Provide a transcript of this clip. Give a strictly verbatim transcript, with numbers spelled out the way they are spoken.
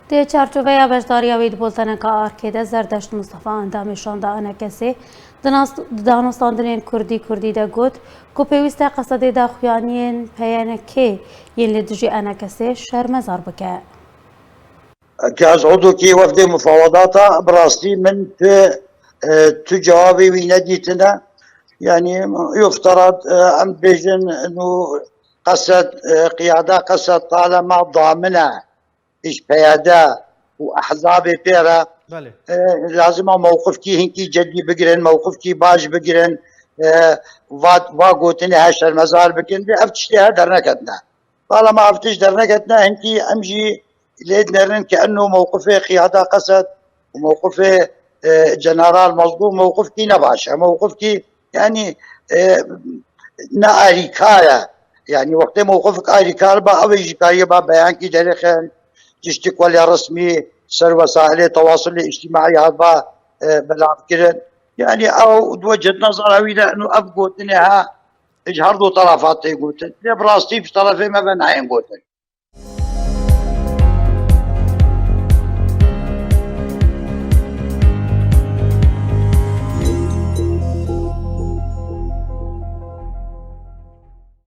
Di çarçoveya beşdariya wî di Bolteneka Arkê de Zerdeşt Mustafa, endamê şanda A N K S'ê, di nas-, di danûstandinên Kurdî Kurdî de got ku pêwîst e Qesedê daxuyaniyên P Y N K yên li dijî A N K S'ê şermezar bike. Ke ez udokî wefdê mufawedata, bi rastî min tu, e, tu cewabê wî nedîtine. Yanî yufterat, e, em bêjin nû Qesed, e, qiyada Qesed talema damine. Îş P Y D û ehzabê pê re, Belê. e, lazim e mewqifkî hinkî cedî bigirin, mewqifkî baş bigirin, e, va, va gotinê he şermezar bikin. Lê ev tiştê he derneketine. Bala me ev tişt derneketine, hinkî em jî lê dinerin ke enno mewqifê qiyada Qesed û mewqifê, e, General Mazlûm mewqifkî ne baş e. Mewqifkî, yanî, e, ne alîkar e. Yanî wextê mewqifek alîkar ba, ew ê jî kariye ba beyankî derêxin, tiştî ku lê resmî ser wesailê tewasilê îctîmaî hatba, e, belavkirin. Yanî ew di wecihê nazara wî de eno ev gotinê ha ji her du tarafa tê gotin. Lê bi rastî ji tarafê me ve nayên gotin.